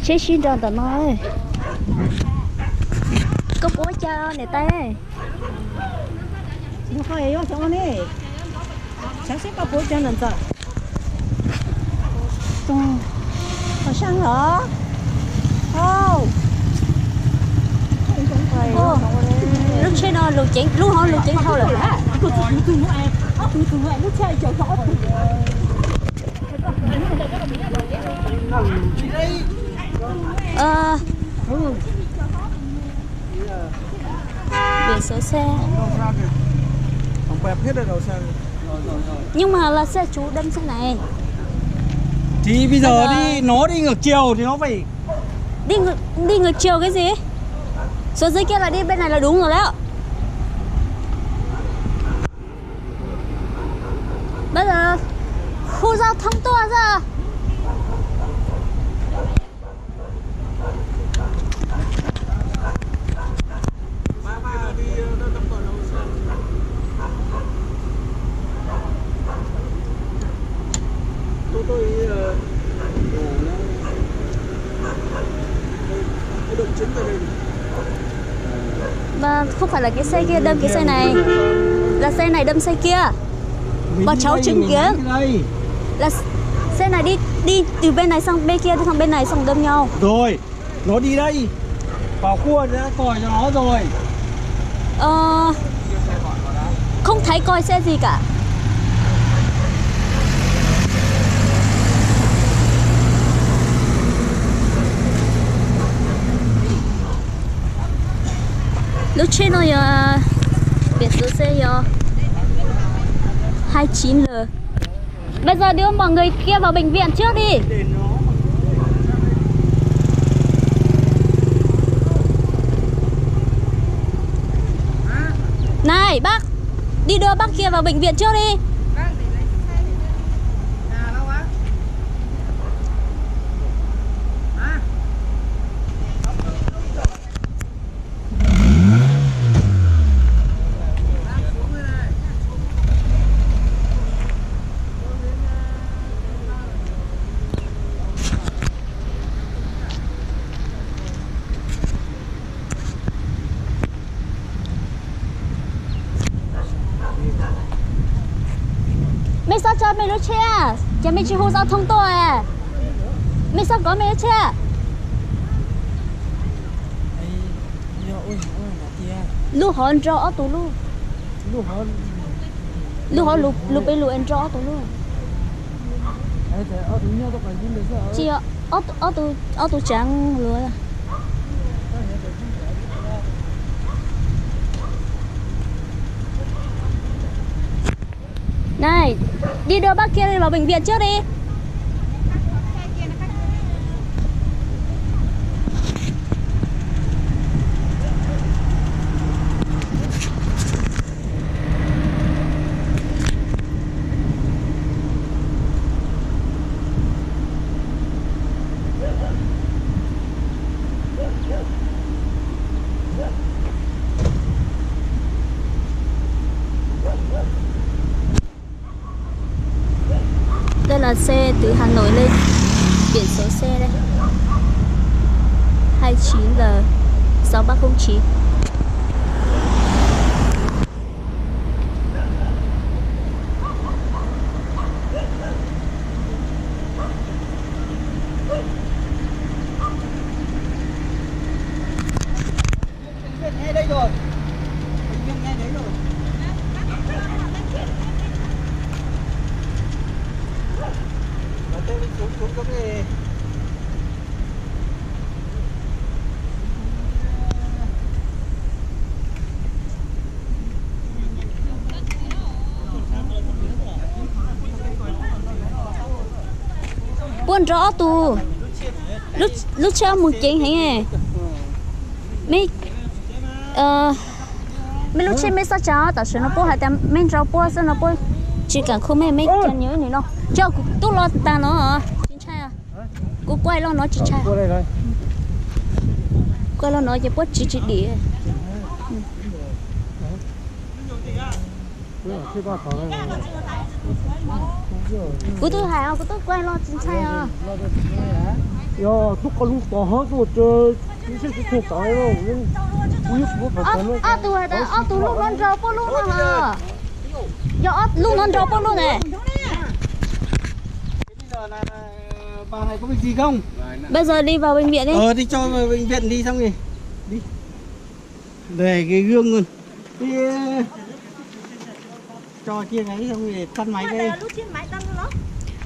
Tsheb sib nrog ntawm no. Koj puas ua cas niam tais? Xyov seb koj puas ua cas ntawm ntxawm. Qhov sab los. Lub tsheb no lus ceev, lub hov lus ceev dhau lawm. Biển số xe. Nhưng mà là xe chủ đâm xe này. Thì bây giờ đi, nó đi ngược chiều thì nó phải đi ngược, đi ngược chiều cái gì? Số dưới kia là đi bên này là đúng rồi đó. Bây giờ khu giao thông tua ra. Mà không phải là cái xe kia đâm cái xe này, là xe này đâm xe kia. Bọn cháu chứng kiến là xe này đi đi từ bên này sang bên kia, đi sang bên này xong đâm nhau. Rồi, nó đi đây. Vào cua đã coi cho nó rồi. Ờ, không thấy coi xe gì cả. Lub tsheb no yog, biển số xe yog hai chín L. Bây giờ đưa mọi người kia vào bệnh viện trước đi. Này, bác, đi đưa bác kia vào bệnh viện trước đi. Mej xob tso mej lub tsheb, ces mej tsis hu xov tooj tuaj. Mej xob kov mej lub tsheb. Lub hov nrog ob tug lub. Lub hov lus peb lus es nrog ob tug lub. Tsis yog, ob tug, ob tug tsaav lus. Này, đi đưa bác kia vào bệnh viện trước đi. Đây là xe từ Hà Nội lên. Biển số xe đây. Hai chín L sáu ba không chín. Puab nrog ob tug, lub tsheb mus ceev heev. Mej, mej lub tsheb mej xob tsav, tam sim no puab hais tias mej nrog puab xwb no puab tsis kam khu mej, mej cov nyuam ib nim no. Coj kuv tub los tag no, tsis ntshai. Kuv kuaj los no tsis ntshai. Kuaj los no ces puab tsis tsis dim. Kuv twb hais os, kuv twb kuaj los tsis ntshai os. Yog tub qau lub tod hov tuaj tso, tsis sib tsis txog tod. Ob tug hais tias ob tug lub no nrog pub lub no. Yog ob lub no nrog pub lub ne. Bây giờ đi vào bệnh viện đi. Ờ, đi cho vào bệnh viện đi xong rồi. Đi. Để cái gương luôn. Đi. Cho kia cái xong rồi tắt máy đi.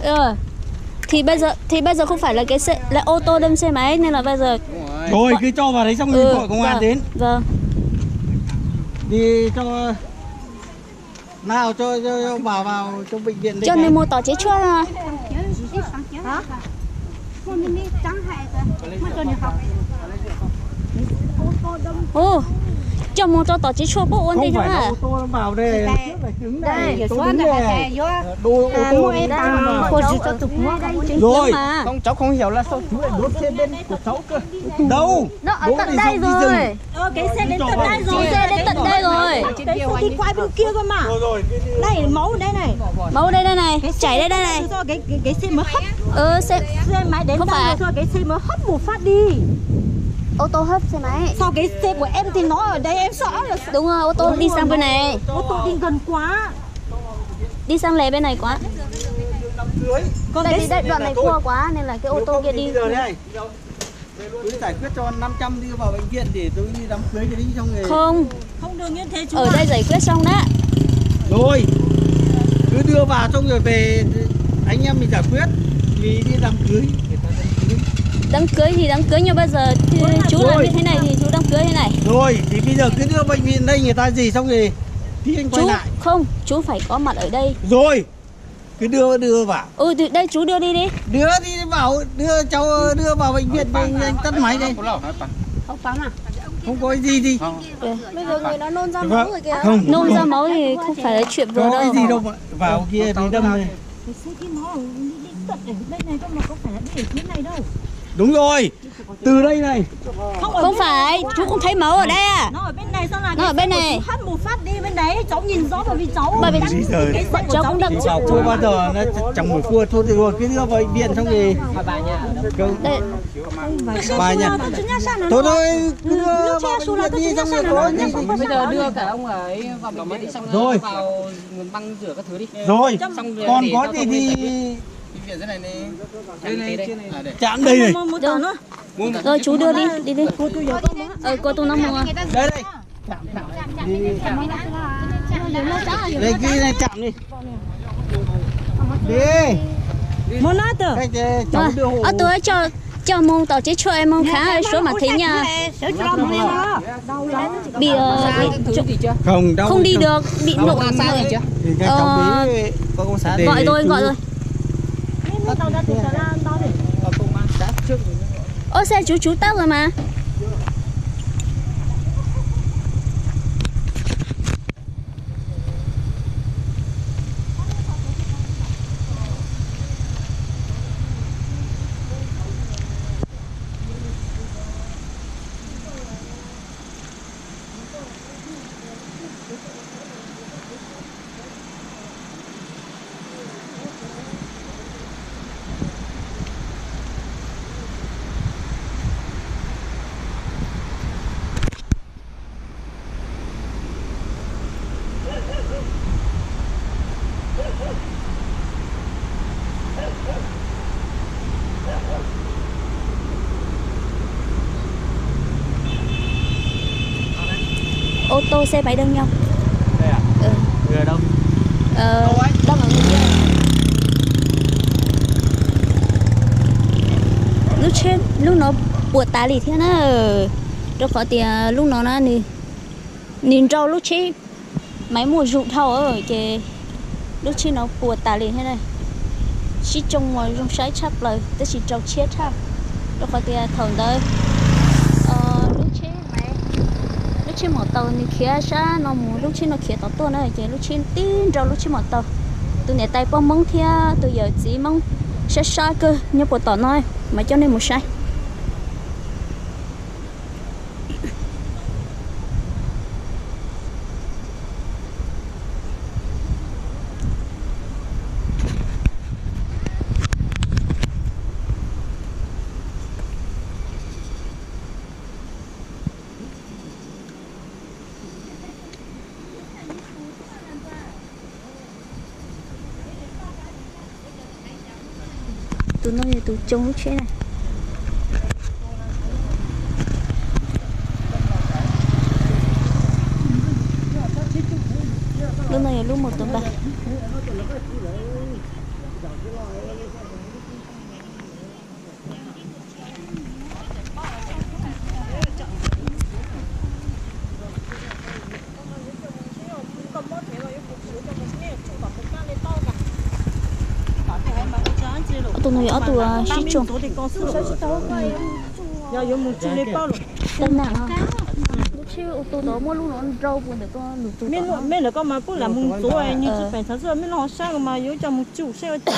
Ờ. Thì bây giờ thì bây giờ không phải là cái xe, là ô tô đâm xe máy nên là bây giờ Rồi, cứ cho vào đấy xong rồi gọi công an đến. Vâng. Đi cho Nào cho, cho, cho bà vào trong bệnh viện đây. Cho nws mus tom tsev tshuaj no. Hu, coj mus rau tom tsev tshuaj puab ua ntej no. Không phải là ô tô nó vào đây, trước là chứng này, tôi đứng đây. Đồ ô tô đi ra mà. Rồi, không, cháu không hiểu là sao chú lại đốt xe bên của cháu cơ. Đâu, đốt thì sao đi dừng. Ơ, cái xe đến tận đây rồi. Cái xe đến tận đây rồi. Cái xe đi qua bên kia cơ mà. Đây, máu đây này. Máu đây, đây này. Cái xe chảy đây, đây này. Do cái, cái, cái xe mới hấp. Ờ, xe, xe máy đến đây rồi, do cái xe mới hấp một phát đi. Ô tô hấp xe máy. Sao cái xe của em thì nó ở đây, em sợ là Đúng rồi, ô tô đi sang bên này. Ô tô đi gần quá. Đi sang lề bên này quá. Còn cái xe này là tôi. Đi đoạn này cua quá nên là cái ô tô kia đi. Cứ giải quyết cho năm trăm đưa vào bệnh viện để tôi đi đám cưới cho đi xong rồi. Không. Không được như thế chú ạ. Ở đây giải quyết xong đã. Rồi. Cứ đưa vào xong rồi về anh em mình giải quyết. Vì đi đám cưới. Đám cưới thì đám cưới, nhưng bây giờ thì chú làm như thế này thì chú đám cưới thế này. Rồi, thì bây giờ cứ đưa bệnh viện đây người ta gì xong rồi thì anh quay lại. Chú, không, chú phải có mặt ở đây. Rồi. Cứ đưa, đưa vào. Ừ, thì đây chú đưa đi đi. Đưa đi vào, đưa cháu, đưa vào bệnh viện, anh tắt máy đi. Không có cái gì đi. Bây giờ người nó nôn ra máu rồi kìa. Không, Nôn ra máu thì không phải là chuyện đùa đâu. Có cái gì đâu mà. Vào kia thì đâm này. Đúng rồi. Từ đây này. Không phải, chú không thấy máu ở đây à? Nó ở bên này, sao là nó ở bên này. Hất một phát đi bên đấy, cháu nhìn rõ bởi vì cháu, cháu cũng đang trước. Cháu bao giờ nó chẳng mở cua thôi thì rồi cứ đưa vào bệnh viện xong thì. Đây. Bà nhỉ? Thôi thôi, cứ đưa vào bệnh viện đi xong rồi có gì thì. Bây giờ đưa cả ông ấy vào bệnh viện đi xong rồi. Rồi. Rồi, còn có gì thì chạm đây này. Rồi, chú đưa đi, đi đi. Ờ, cô tôi nó mua. Đây, đây. Đây, ghi này chạm đi. Đi. Mua nó từ. Cháu đưa hộ. Ơ, tôi cho, cho mông tỏ chế chua em mông khá số mà thế nha. Bị, ờ, bị không đi được, bị nổ. Thì các cháu đi, có công xã gọi đây tôi, gọi rồi. Ơ, xe chú, chú tắt rồi mà. Ô tô xe máy đâm nhau. Đây à? Ừ. Người ở đâu? Ờ, đâu mà người kia. Lub tsheb lub no puas tas li thiab na. Rau qhov tias lub no na nws, nws nrau lub tsheb máy mùa vụ dhau ces lub tsheb no puas tas li thiab na. Sib tsoo mas zoo saib tshaj plaws tab sis rau tshiab tshaj. Rau qhov tias thaum ntawd lub tsheb, lub tsheb mom taus nws khiav sab no mus, lub tsheb no khiav tom tuaj na ces lub tsheb tib nrau lub tsheb mom taus. Tus niam tais poj Hmoob thiab tus yawm txiv Hmoob sab sab kawg nyob puas tom no, mas coj nej mus saib. Tus no yog tus tsoo lub tsheb na. Lub no yog lub mus tus npa. Ob tug no yog ob tug sib tsoo. Tau na, lub tsheb ua tus tod muaj lub no nrau puas ntawm ko lug tus tod. Mej lawv koj mas kuj lam mus ntxuav nws tsis feem xav xwb, mej lub ho saib mas yuav coj mus tsum saib ua cas.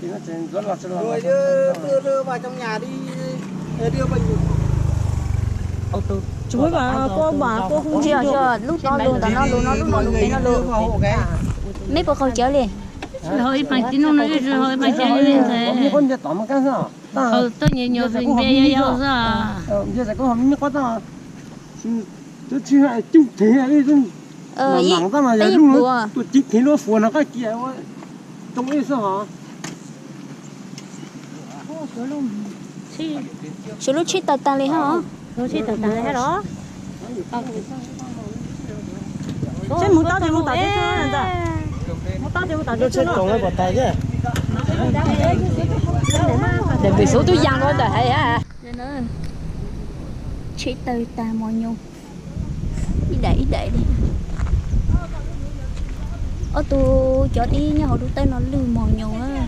Tsis, lub tod lug ntawm no lug no lub no lug pem no lug. Mej puas qaug cawv li? Ho ib paag tib nub no ib tug ho ib paag cawv li ntag. Tuaj nyuam nyuam npe yau yau xwb. Suav lub tsheb tawg taag li hab. Daim npim xuv tub yaa dua ntawm hais. Tsheb tawg taag mos nyoos ib daim ib daim li. Ob tug cov dib nyob hauv lub tawb no lwj mos nyoos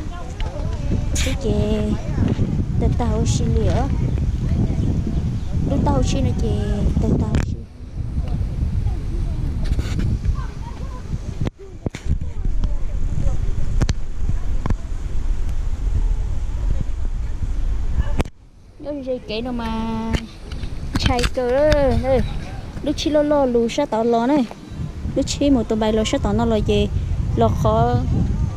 xwb ces tawg taag huv si li os. Lub taub hau sib no ces tawg taag huv si. Nyob ze kev no mas ntshai kawg. Lub tsheb loj loj lug sab tod los na, lub tsheb mus tus npais los sab tod no los ces los qhov,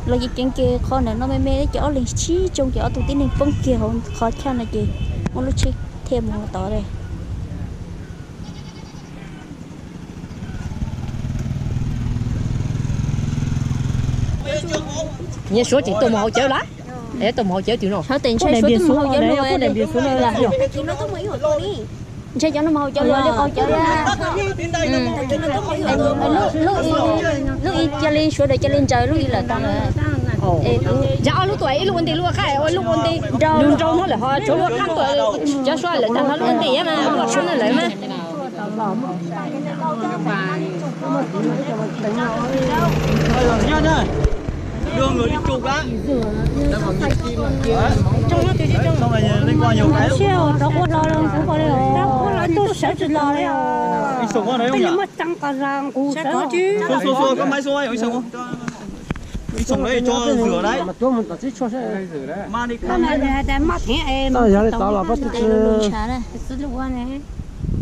los ces ceev kiag qhov ntawm no me me ces ob leeg sib tsoo ces ob tug tib neeg poob kiag hauv qhov chaw no ces muab lub tsheb thiaj mus tod. Nyias suav tseem tuaj mus haus cawv lawm. Tuaj mus haus cawv twg no? Sawv daws ntshai suav twb mus haus cawv lug. Ntshai cov no mus haus cawv lug li qaug cawv. Lub ib ca li suav daws ca li ntsaws lub ib lawm tag lawm. Yog ob lub tuaj ib lub ua ntej lub qab ua lub ua ntej nrau nrau no lawm ho tshuav lub qab tuaj cov suav lawm tag ho lub ua ntej yab mas suav no lawm mas.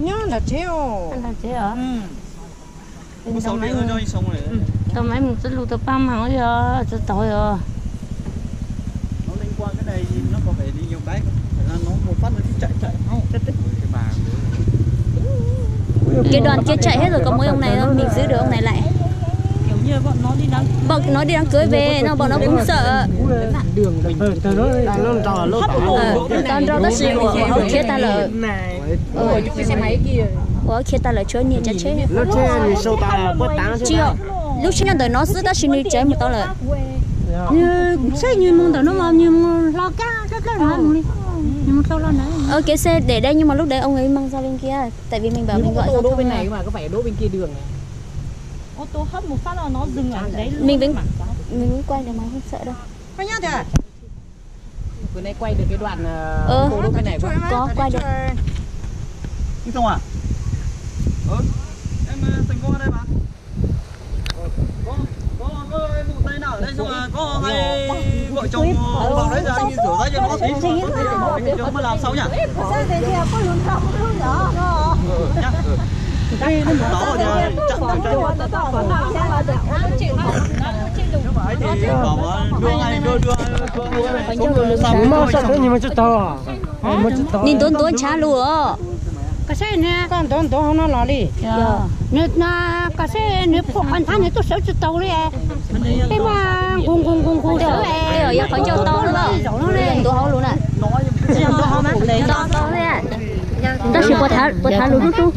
Nyob nram tsev os. Tau maiv mus txwb lug tau paab mas yog tsi tau yog. Kev đoàn kia chạy hết rồi, có mỗi ông này thôi, mình giữ được ông này lại. Bọn nó đi đám cưới về, nó, bọn nó cũng sợ. Tao nrau tab sis ua hauv khiav tag lawm. Ua khiav tag lawm tshuav niag tsav tsheb. Tsis yog, lub tsheb nyob ntawm no xwb tab sis nws tsav mus tod lawm. Saib nws mus ntawm no los nws mus hlo kab dlawb dlawb no mus li. Nws mus hlo hlo ntawd. Ơ, cái xe để đây nhưng mà lúc đấy ông ấy mang dao bên kia, tại vì mình bảo mình gọi giao thông mà. Mình vẫn, mình vẫn quay được mà không sợ đâu. Có nhá kìa. Vừa nãy quay được cái đoạn, ờ, Ơ, cô lúc cái này có. Có quay được. Anh Thông à? Ừ. Em, ờ, Thành Công ở đây mà. Có, có, có, em ngủ đây nào? Đây xong là có hai vợ chồng vào đấy giờ anh rửa ráy cho nó tí. Anh Thông mới làm sau nhá. Sao thế thì có lùn tóc luôn đó. Ừ, nhá. Ừ. Đó thì chắc chắn. Nim ntuav ntuav ntshav lug os. Koj ntuav ntuav hauv no los li. Koj saib nws phuam qhov nthab nws tuaj sawv tsis taus li. Peb muab nqus nqus nqus nqus sawv. Yog qhov ncauj tau lawm. Tsis puas thav lus hlub hlub.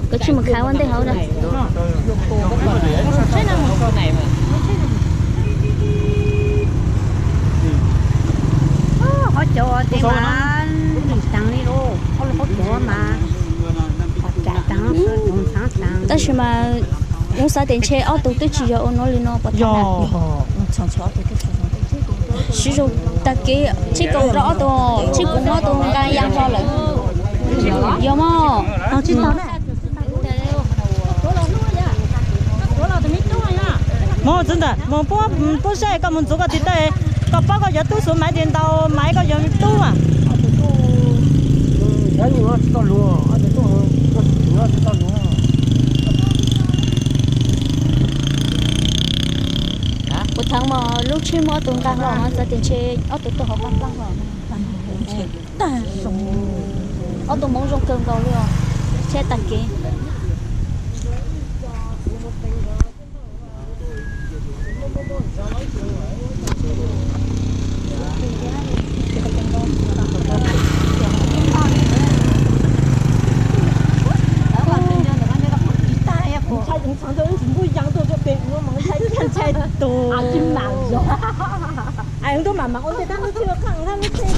Koj tsis mus khav ua ntej hauv na. Qhov cov tej mas lim teev li lauj, qhov cov mas tab sis mas kuv xav tias ntshe ob tug twb tsis yog ua no li no puas thav na. Siv zog tag kev, tsis koom rau ob tug, tsis koom ob tug nqa ya nrho lawm. Yog mog. Mus txiv ntawm mus pub saib koj mus ntxuav koj tiv tawj, koj paub koj cov tub xuv mas tias ntau mas koj cov tub mas. Kuv thav mas lub tsheb muaj ob tug nqa hlo, xav tias ntshe ob tug tuaj hauv paj plaub hlo. Ob tug hmoov zoo kawg nkaus li os, tsheb tag kev. Tus